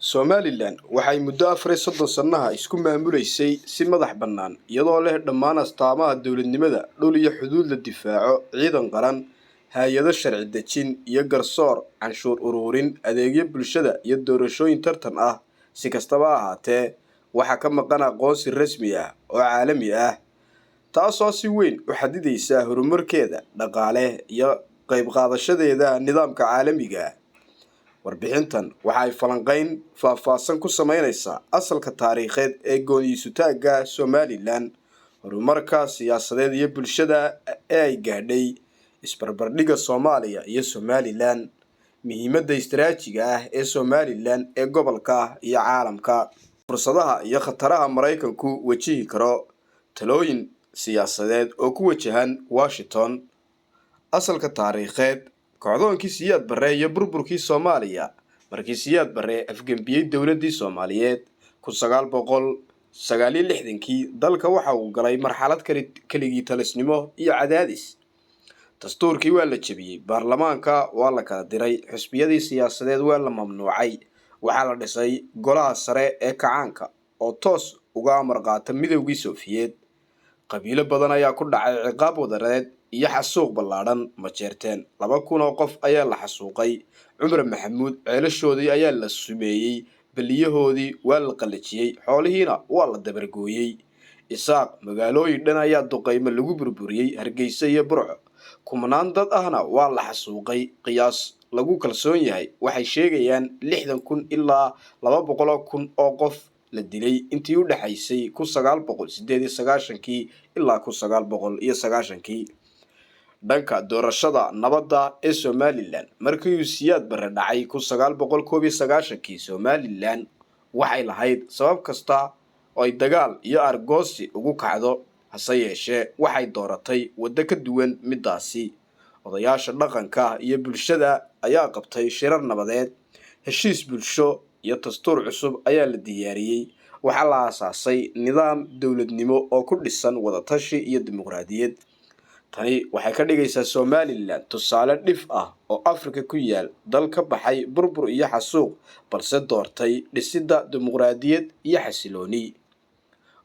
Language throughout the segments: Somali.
Somalilan waxay muddo 34 sanaha isku maamuleysay si madax bannaan, iyadoo leh dhammaan astaamaha dowladnimada: dhul iyo xuduud la difaaco, ciidan qaran, hay'ado sharci dejin iyo garsoor, canshuur ururin, adeegyo bulshada iyo doorashooyin tartan ah. Si kastaba ha ahaatee, waxaa ka maqan aqoonsi rasmi ah oo caalami ah, taasoo si weyn u xadidaysa horumarkeeda dhaqaale iyo ka qayb qaadashadeeda nidaamka caalamiga ah. Warbixintan waxa ay falanqayn faahfaahsan ku sameynaysaa asalka taariikheed ee gooni-isutaagga Somalilan, horumarka siyaasadeed iyo bulshada ee ay gaadhay, isbarbardhigga Soomaaliya iyo Somalilan, muhiimadda istiraatiijiga ah ee Somalilan ee gobolka iyo caalamka, fursadaha iyo khataraha Maraykanku wajihi karo, talooyin siyaasadeed oo ku wajahan Washington. Asalka taariikheed: kacdoonkii Siyaad Barre iyo burburkii Soomaaliya. Markii Siyaad Barre afgembiyey dowladdii Soomaaliyeed 1969-kii, dalka waxa uu galay marxalad keligii talisnimo iyo cadaadis. Dastuurkii waa la jebiyey, baarlamaanka waa la kala diray, xisbiyadii siyaasadeed waa la mamnuucay. Waxaa la dhisay Golaha Sare ee Kacaanka oo toos uga amar qaata Midowgii Sofiyeed. Qabiilo badan ayaa ku dhacay ciqaab wadareed iyo xasuuq ballaadhan. Majeerteen 2000 oo qof ayaa la xasuuqay. Cumar Maxamuud ceelashoodii ayaa la sumeeyey, baliyahoodii waa la qallajiyey, xoolihiina waa la dabargooyey. Isaaq magaalooyin dhan ayaa duqaymo lagu burburiyey, Hargeysa iyo Burco. Kumanaan dad ahna waa la xasuuqay. Qiyaas lagu kalsoon yahay waxay sheegayaan 60,000 ilaa 200,000 oo qof la dilay intii u dhexaysay 1998-kii ilaa 1990-kii. Dhanka doorashada nabadda ee Somalilan: markii uu Siyaad Barre dhacay 1991-kii, Somalilan waxay lahayd sabab kasta oo ay dagaal iyo argoosi ugu kacdo. Hase yeeshee, waxay dooratay waddo ka duwan middaasi. Odayaasha dhaqanka iyo bulshada ayaa qabtay shirar nabadeed, heshiis bulsho iyo dastuur cusub ayaa la diyaariyey. Waxaa la aasaasay nidaam dowladnimo oo ku dhisan wadatashi iyo dimuqraadiyad. Tani waxay ka dhigaysaa Somalilan tusaale dhif ah oo Afrika ku yaal, dal ka baxay burbur iyo xasuuq, balse doortay dhisidda dimuqraadiyad iyo xasilooni.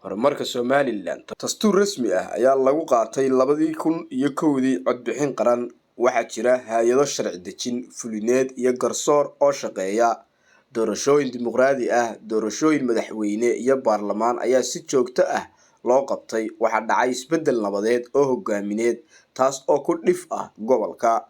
Horumarka Somalilan: dastuur rasmi ah ayaa lagu qaatay 2001-dii codbixin qaran. Waxaa jira hay'ado sharci dejin, fulineed iyo garsoor oo shaqeeya. Doorashooyin dimuqraadi ah, doorashooyin madaxweyne iyo baarlamaan ayaa si joogto ah loo qabtay. Waxaa dhacay isbeddel nabadeed oo hogaamineed, taas oo ku dhif ah gobolka.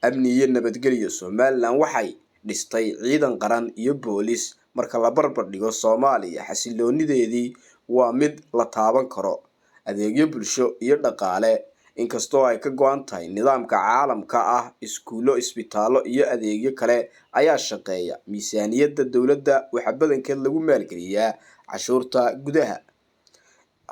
Amni iyo nabadgelyo: Somalilan waxay dhistay ciidan qaran iyo boolis. Marka la barbar dhigo Soomaaliya, xasiloonideedii waa mid la taaban karo. Adeegyo bulsho iyo dhaqaale: inkastoo ay ka go'an tahay nidaamka caalamka ah, iskuullo, isbitaallo iyo adeegyo kale ayaa shaqeeya. Miisaaniyadda dowladda waxaa badankeed lagu maalgeliyaa cashuurta gudaha.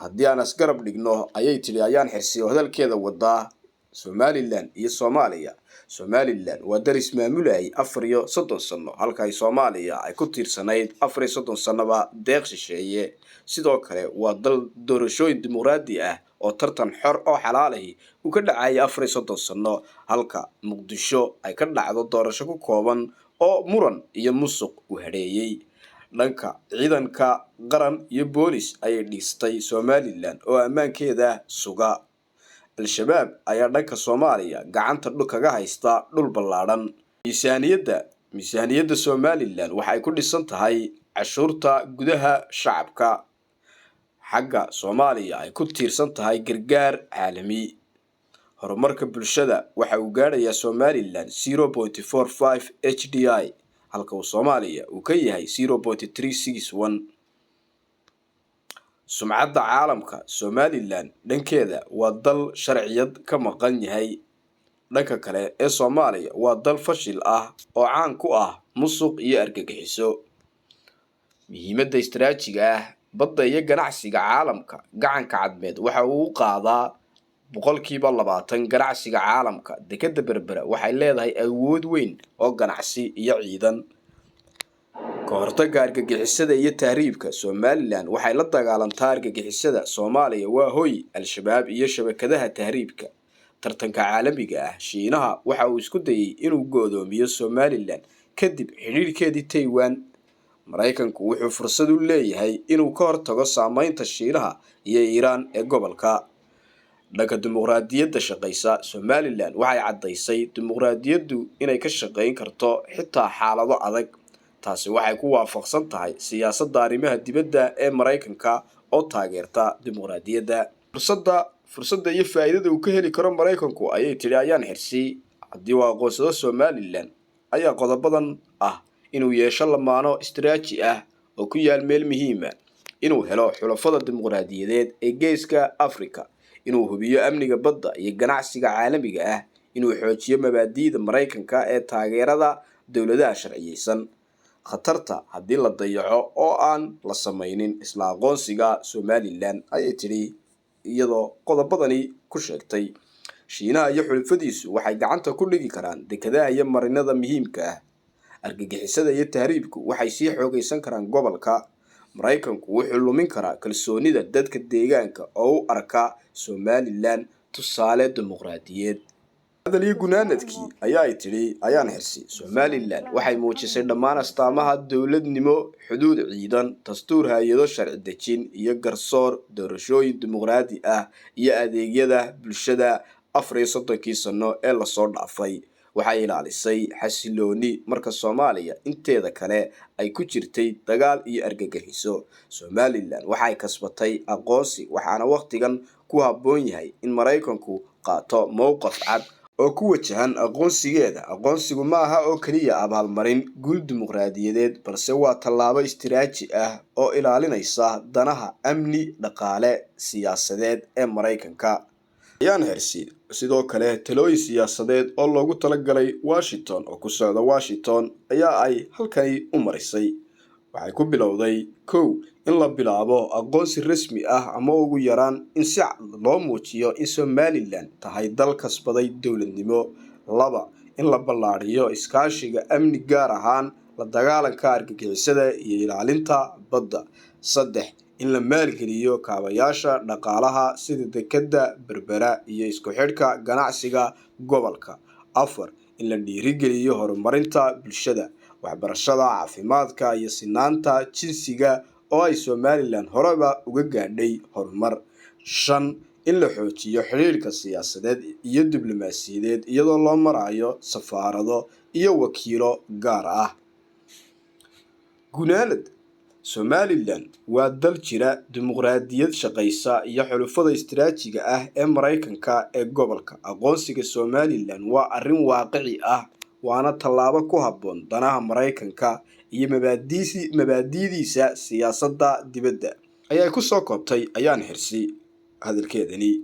Haddii aan isgarab dhigno, ayay tidhi Ayaan Xirsi oo hadalkeeda wadaa, Somalilan iyo Soomaaliya, Somalilan waa daris maamulayay 34 sano, halka ay Soomaaliya ay ku tiirsanayd 34 sanoba deeq shisheeye. Sidoo kale waa dal doorashooyin dimuqraadi ah oo tartan xor oo xalaalahi uu ka dhacayay 34 sano, halka Muqdisho ay ka dhacdo doorasho ku kooban oo muran iyo musuq u hadheeyey. Dhanka ciidanka qaran iyo boolis ayay dhistay Somalilan oo ammaankeeda suga. Al-Shabaab ayaa dhanka Soomaaliya gacanta kaga haysta dhul ballaadhan. Miisaaniyadda Somalilan waxay ku dhisan tahay cashuurta gudaha shacabka, xagga Soomaaliya ay ku tiirsan tahay gargaar caalami. Horumarka bulshada waxa uu gaadhayaa Somalilan 0.45 HDI, halka uu Soomaaliya uu ka yahay 0.361. Sumcadda caalamka: Somalilan dhankeeda waa dal sharciyad ka maqan yahay. Dhanka kale ee Soomaaliya waa dal fashil ah oo caan ku ah musuq iyo argagixiso. Muhiimadda istiraatiijiga ah: badda iyo ganacsiga caalamka. Gacanka Cadmeed waxa uu u qaadaa 20% ganacsiga caalamka. Dekadda Berbera waxay leedahay awood weyn oo ganacsi iyo ciidan. Ka hortagga argagixisada iyo tahriibka: Somalilan waxay la dagaalantaa argagixisada. Soomaaliya waa hoy Al-Shabaab iyo shabakadaha tahriibka. Tartanka caalamiga ah: Shiinaha waxa uu isku dayay inuu go'doomiyo Somalilan kadib xidhiidhkeedii Taiwan. Maraykanku wuxuu fursad u leeyahay inuu ka hortago saameynta Shiinaha iyo Iiraan ee gobolka. Dhanka dimuqraadiyadda shaqeysa, Somalilan waxay caddaysay dimuqraadiyaddu inay ka shaqeyn karto xitaa xaalado adag. Taasi waxay ku waafaqsan tahay siyaasadda arrimaha dibadda ee Maraykanka oo taageerta dimuqraadiyadda. Fursadda iyo faa'iidada uu ka heli karo Maraykanku, ayay tidhi Ayaan Xirsi, haddii uu aqoonsado Somalilan ayaa qodobadan ah: inuu yeesho lamaano istiraaji ah oo ku yaal meel muhiima, inuu helo xulafada dimuqraadiyadeed ee Geeska Afrika, inuu hubiyo amniga badda iyo ganacsiga caalamiga ah, inuu xoojiyo mabaadi'da Maraykanka ee taageerada dowladaha sharciyeysan. Khatarta haddii la dayaco oo aan la samaynin isla aqoonsiga Somalilan, ayay tidhi, iyadoo qodobadani ku sheegtay, Shiinaha iyo xulafadiisu waxay gacanta ku dhigi karaan dekedaha iyo marinada muhiimka ah. Argagixisada iyo tahriibku waxay sii xoogaysan karaan gobolka. Maraykanku wuxuu lumin karaa kalsoonida dadka deegaanka oo u arka Somalilan tusaale dimuqraadiyeed. Hadal iyo gunaanadkii, ayaa ay tidhi Ayaan Xirsi, Somalilan waxay muujisay dhammaan astaamaha dowladnimo: xuduud ciidan, dastuur, hay-ado sharci dejin iyo garsoor, doorashooyin dimuqraadi ah iyo adeegyada bulshada. 34-kii sano ee lasoo dhaafay waxay ilaalisay xasilooni marka Soomaaliya inteeda kale ay ku jirtay dagaal iyo argagixiso. Somalilan waxay kasbatay aqoonsi, waxaana wakhtigan ku habboon yahay in Maraykanku qaato mowqif cad oo ku wajahan aqoonsigeeda. Aqoonsigu ma aha oo keliya abaalmarin guul dimuqraadiyadeed, balse waa tallaabo istiraaji ah oo ilaalinaysa danaha amni, dhaqaale, siyaasadeed ee Maraykanka. Ayaan Xirsi sidoo kale talooyin siyaasadeed oo loogu talagalay Washington oo ku socda Washington ayaa ay halkani u marisay. Waxay ku bilowday: kow, in la bilaabo aqoonsi rasmi ah ama ugu yaraan in si cad loo muujiyo in Somalilan tahay dal kasbaday dowladnimo. Laba, in la ballaadhiyo iskaashiga amni, gaar ahaan la dagaalanka argagixisada iyo ilaalinta badda. Saddex, in la maalgeliyo kaabayaasha dhaqaalaha sida dekedda Berbera iyo isku xidhka ganacsiga gobolka. Afar, in la dhiirigeliyo horumarinta bulshada, waxbarashada, caafimaadka iyo sinaanta jinsiga oo ay Somalilan horeba uga gaadhay horumar. Shan, in la xoojiyo xidhiidhka siyaasadeed iyo diblomaasiyadeed iyadoo loo marayo safaarado iyo wakiilo gaar ah. Gunaanad, Somalilan waa dal jira, dimuqraadiyad shaqaysa iyo xulafada istiraajiga ah ee Maraykanka ee gobolka. Aqoonsiga Somalilan waa arrin waaqici ah, waana tallaabo ku habboon danaha Maraykanka iyo mabaadi'diisa siyaasadda dibadda, ayay ku soo koobtay Ayaan Xirsi hadalkeedani.